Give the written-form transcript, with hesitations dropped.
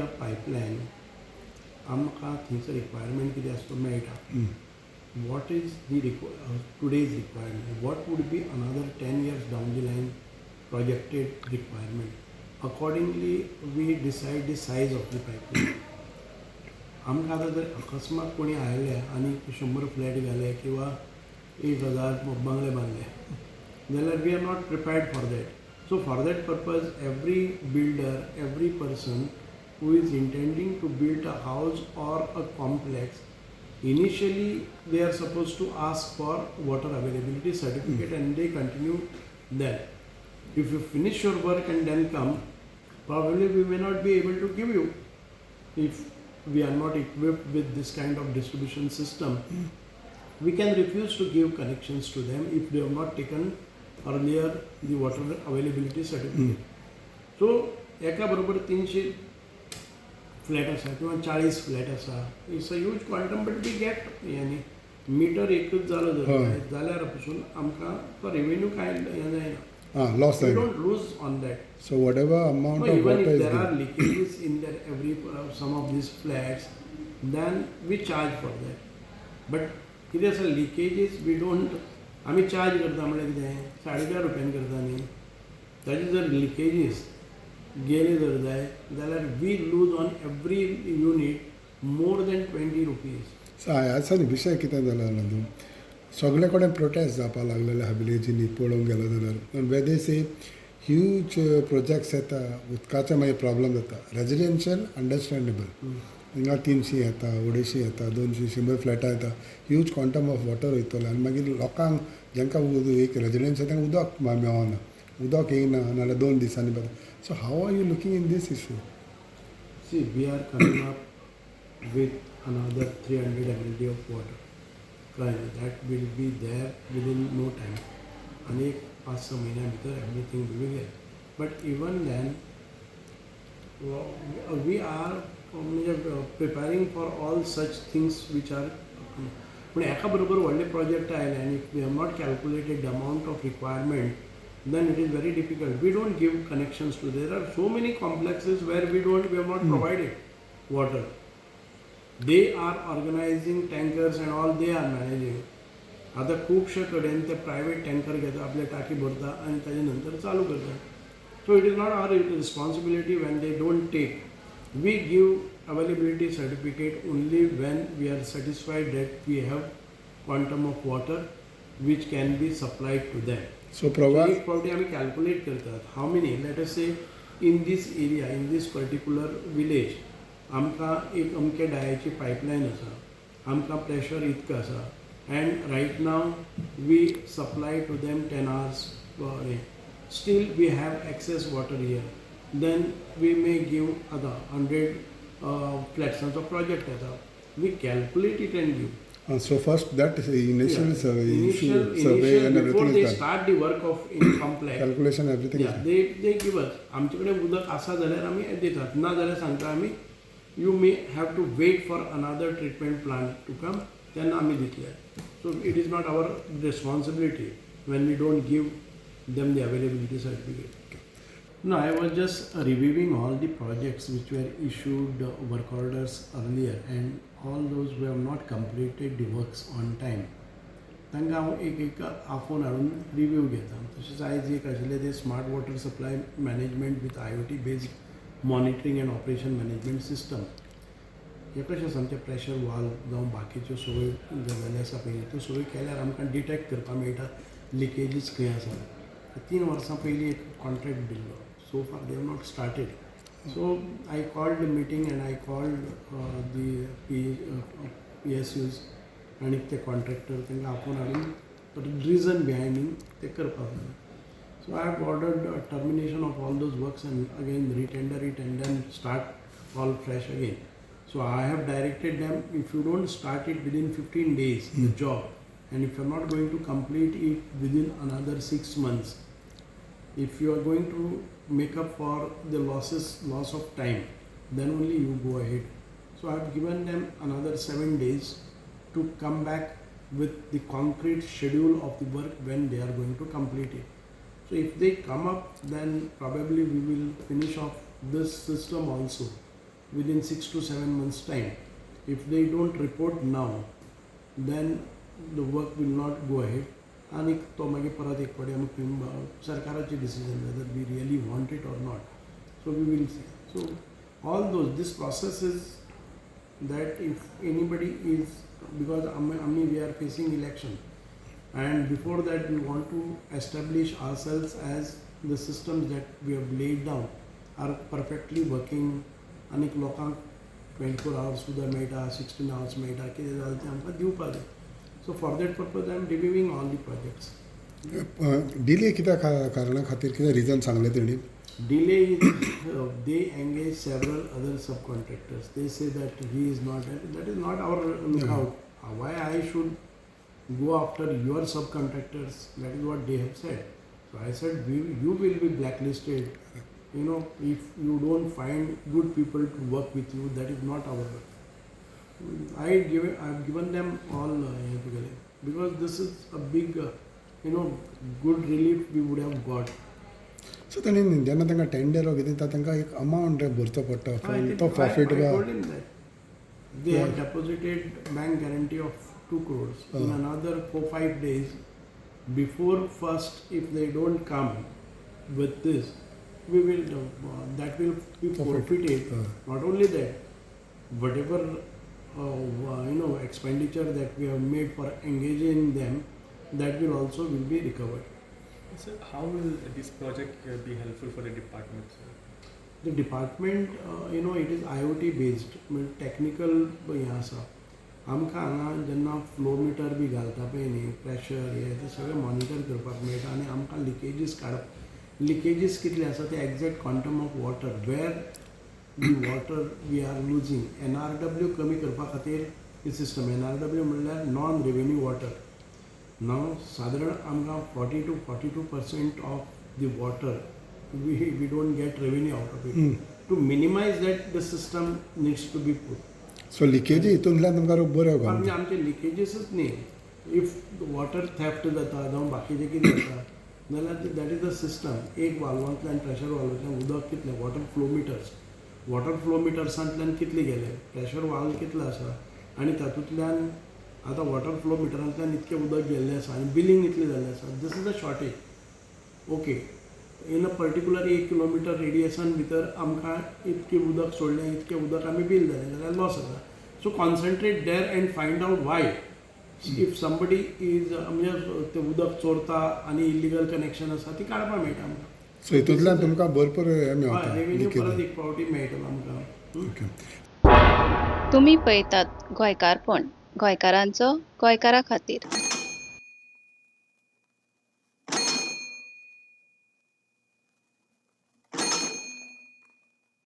a pipeline, आमकां थंयचो requirement कितें आसा तो मेळटा. What is the today's requirement, what would be another 10 years down the line projected requirement, accordingly we decide the size of the pipeline. आमकां आतां जर अकस्मात कोणी आयले आनी 100 फ्लॅट घाले किंवा 1000 बंगले बांदले जाल्यार we are not prepared for that. So for that purpose, every builder, every person who is intending to build a house or a complex, initially they are supposed to ask for water availability certificate and they continue that. If you finish your work and then come, probably we may not be able to give you. If we are not equipped with this kind of distribution system, we can refuse to give connections to them if they have not taken earlier the water availability certificate. So एका बरोबर 300 flat आसा किंवा 40 flat आसा, it's a huge quantum, but we get यानी metre एकच जालो जर जाल्यार पसून आमकां तो रेवेन्यू कांय हें जायना. आं, loss we जायना. Don't lose on that. So whatever amount No, of even water if is there are leakages in their every some of these flats, then we charge for that. But कितें आसा, leakages we don't, आमी charge करता म्हणल्यार कितें, 4.5 रुपयान करता न्ही. ताजे जर लिकेजीस गेले जर जाय जाल्यार we lose on every unit more than ₹20. So आसा न्ही, विशय कितें जाला जाणा तूं, सगळे कडेन प्रोटेस्ट जावपाक लागलेले आहा विलेजींनी पळोवंक गेलो जाल्यार, where they say huge projects येता, उदकाचे मागीर प्रॉब्लम जाता. रेजिडेन्शियल अंडरस्टँडेबल, हिंगा 300 येता, 250 येता, 200, 100 फ्लॅटां येता, ह्यूज क्वांटम ऑफ वॉटर वयतलो आनी मागीर लोकांक जांकां एक रेजिडेन्शियल तांकां उदक मेळना, उदक येयना नाल्यार 2 दिसांनी. So how are you looking in this issue? See, we are coming up with another 300 MLD of water. कळ्ळें? That will be there within no time. आनी एक 5-6 म्हयन्या भितर everything will be there. But even then, we are म्हणजे preparing for all such things which are, पूण एका बरोबर व्हडले प्रोजेक्ट आयले आनी if we have not calculated the amount of requirement, then it is very difficult. We don't give connections to. There are so many complexes where we don't, we have not provided water. They are organizing tankers and all, they are managing. आतां खुबशे कडेन ते private tanker घेता, आपले टाकी भरता आनी ताजे नंतर चालू करता. So it is not our responsibility when they don't take. We give availability certificate only when we are satisfied that we have quantum of water which can be supplied to them. So provide एक फावटी आमी calculate करतात how many, let us say, in this area, in this particular village आमकां एक अमके डायाची pipeline आसा, आमकां pressure इतको आसा, and right now we supply to them 10 hours, still we have excess water here, then we may give. आतां 100 फ्लॅट्सांचो project येता, we calculate it and give. So first that initial survey, Initial, survey initial and before everything they is done. Start the work of in complex. Calculation, everything Yeah, is they give us. आमचे कडेन उदक आसा जाल्यार आमी दितात, ना जाल्यार सांगता आमी, you may have to wait for another treatment plant to come, तेन्ना आमी दितले. So it is not our responsibility when we don't give them the availability certificate. No, I was just reviewing all the projects which were issued work orders earlier and all those who have not completed the works on time. तांकां हांव एक एक आफोवन हाडून review घेता. तशेंच आयज एक आशिल्लें तें smart water supply management with IoT based monitoring and operation management system. हें कशें आसा, आमचें प्रेशर वाल्व जावं बाकीच्यो सगळ्यो गजाली आसा पळय, त्यो सगळ्यो केल्यार आमकां डिटेक्ट करपाक मेळटा लिकेजीस खंय आसा. 3 वर्सां पयलीं एक कॉन्ट्रॅक्ट दिल्लो. So far they have not started. So I called the meeting and I called the PSUs आनी ते कॉन्ट्रॅक्टर, तांकां आपोवन हाडून रिजन बिहायंड ते करपाक जाय. So I have ordered termination of all those works and again retender it and then start all fresh again. So I have directed them, if you don't start it within 15 days, the job, and if you're not going to complete it within another 6 months, if you are going to make up for the losses, loss of time, then only you go ahead. So I have given them another 7 days to come back with the concrete schedule of the work, when they are going to complete it. So if they come up, then probably we will finish off this system also within 6 to 7 months time. If they don't report now, then the work will not go ahead. आनी तो मागीर परत एक फावटी आमी सरकाराची decision whether we really want it or not. So we will see. So all those, this process is that if anybody is, because आमी we are facing election and before that we want to establish ourselves as the systems that we have laid down are perfectly working. आनीक लोकांक twenty four hours सुद्दां मेळटा, sixteen hours मेळटा, कितें जालें तें आमकां दिवपाक जाय. So for that purpose I am reviewing all the projects. Delay कित्या कारणा खातीर, कितें रिजन सांगलें तेणी? Delay is they engage several other subcontractors. They say that he is not, that is not our lookout. Why I should go after your subcontractors? That is what they have said. So I said, you will be blacklisted. If you don't find good people to work with you, that is not our work. I've given them all together because this is a big, good relief we would have got. So तांणी जेन्ना तांकां tender कितें दिता, तांकां एक amount भरचो पडटा, तो forfeit. I told him that they have deposited bank guarantee of 2 crores. In another 4-5 days, before first, if they don't come with this, we will that will be Forfeit. Forfeited. Not only that, whatever expenditure that we have made for engaging them, that will also will be recovered. Sir, how will this project be helpful for the department, sir? The department, it is IoT based, म्हणजे technical हें आसा. आमकां हांगा जेन्ना flow metre बी घालता पळय न्ही, pressure हे ते सगळें मॉनिटर करपाक मेळटा आनी आमकां लिकेजीस काडप, लिकेजीस कितले आसा ते, exact quantum of water, where the water we are losing. NRW कमी करपा खातीर ही सिस्टम. एनआरडब्ल्यू म्हणल्यार नॉन रेवेन्यू वॉटर. नाव सादारण आमकां 40 to 42% of the water we don't get revenue out of it. To minimize that, the system needs to be put. So लिकेजी हितूंतल्यान तुमकां बऱ्यो आमचे आमचे लिकेजीसच न्ही, if water theft जाता जावं बाकीचें कितें जाता जाल्यार that is the system. एक वाल्वांतल्यान, प्रेशर वाल्वांतल्यान उदक कितलें, water flow meters, water flow मिटर्सांतल्यान कितले गेले, प्रेशर वाल्व कितलो आसा आनी तातूंतल्यान आतां वॉटर फ्लो मिटरांतल्यान इतकें उदक गेल्लें आसा आनी बिलींग इतलें जाल्लें आसा. This is a shortage. Okay, in a particular एक किलोमिटर रेडियसान भितर आमकां इतकें उदक सोडलें, इतकें उदक आमी बील जालें जाल्यार लॉस जाता. So concentrate there and find out why. If somebody is म्हणजे तें उदक चोरता आनी इलिगल कनेक्शन आसा, ती काडपाक मेळटा आमकां. सो हितूंतल्यान तुमकां भरपूर हें मेवता. रेवेन्यू परत एक फावटी मेळटलो आमकां. ओके. तुमी पळयतात गोंयकारपण, गोंयकारांचो गोंयकारा खातीर.